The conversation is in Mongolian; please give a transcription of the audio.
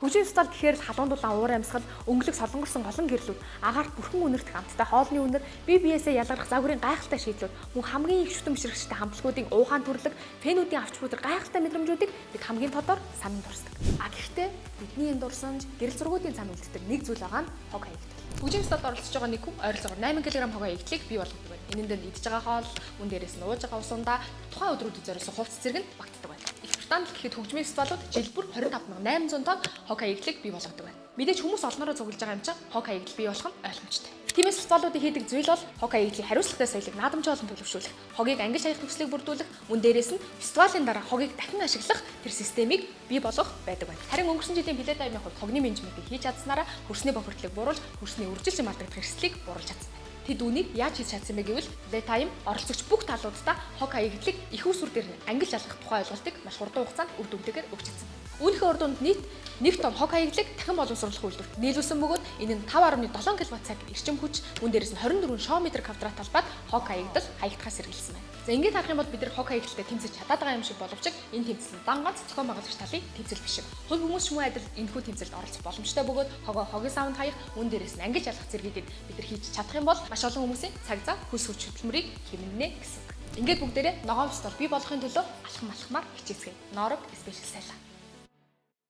Хөгжмийн фестивал гэхээр л халуун дулаан уур амьсгал, өнгөлөг солонгорсон олон гэрлүүд, агаарт бүрхэн үнэртэх амттай хоолны үнэр, бие биесээ ялгарх загварын гайхалтай шийдлүүд, мөн хамгийн их шүтэн бишрэгчтэй хамтлагуудын уугаан төрлөг, фэнүүдийн авч бүдэр гайхалтай мэдрэмжүүдийг бид хамгийн тодор санан дурсдаг. А гэхдээ бидний энэ дурсамж гэрэл зургуудын зам үлддэг нэг зүйл байгаа нь хог хаягдал. Хөгжмийн фестивалд оролцож байгаа нэг хүн ойролцоогоор 8 кг хог хаягдлыг бий болгодог байна. Энэ дээр идж байгаа хоол, мөн дээрээс нь ууж байгаа ус ундаа тухайн өдрүүдэд зориулсан хувцас зэрэг нь багтдаг байна. Их Британид гэхэд хөгжмийн фестивалууд жил бүр 25,800 тонн хог хаягдлыг бий болгодог байна. Мэдээж хүмүүс олноороо цуглаж байгаа юм чинь хог хаягдал бий болох нь ойлгомжтой. Тиймээс фестивалуудын хийдэг зүйл бол хог хаягдлын хариуцлагатай соёлыг наадамжийн олон төлөвшүүлэх, хогийг ангилж хаях нөхцөлийг бүрдүүлэх, мөн дээрээс нь фестивалийн дараа хогийг дахин ашиглах тэр системийг бий болгох байдаг байна. Харин өнгөрсөн жилийн Playtime-ын хувьд хогны менежментийг хийж чадсанараа хөрсний бохирдлыг бууруулж, хөрсний үржил чим алдагдах эрсдлийг бууруулж чадсан байна. Тэд үүнийг яаж хийж чадсан бэ гэвэл Playtime оролцогч бүх талуудаа хог хаягдлыг их усүр дээр нь ангилж ялгах тухай ойлголтыг маш хурдан хугацаанд үр дүнтэйгээр өгч чадсан байна. Үүнийхээ үр дүнд нийт 1 тонн хог хаягдлыг дахин боловсруулах үйлдвэрт нийлүүлсэн бөгөөд энэ нь 5.7 кВт цаг эрчим хүч, мөн дээрээс нь 24 шоо метр квадрат талбайд хог хаягдал хаягдахаас сэргийлсэн байна. За, ингээд харах юм бол бид нар хог хаягдaltaй тэмцэж чадаад байгаа юм шиг боловч энэ тэмцэл нь дан ганц зохион байгуулагч талын тэмцэл биш юм. Хувь хүмүүс ч мөн адил энэхүү тэмцэлд оролцох боломжтой бөгөөд хогоо хогийн савнд хаях, мөн дээрээс нь ангилж ялах зэргийг бид нар хийж чадах юм бол маш олон хүмүүсийн цаг зав, хөлс хүч хөдөлмөрийг хэмнэнэ гэсэн үг. Ингээд бүгдээрээ ногоон фестивал бий болгохын төлөө алхам алхмаар хичээцгээе. Ноорог special сайлаа.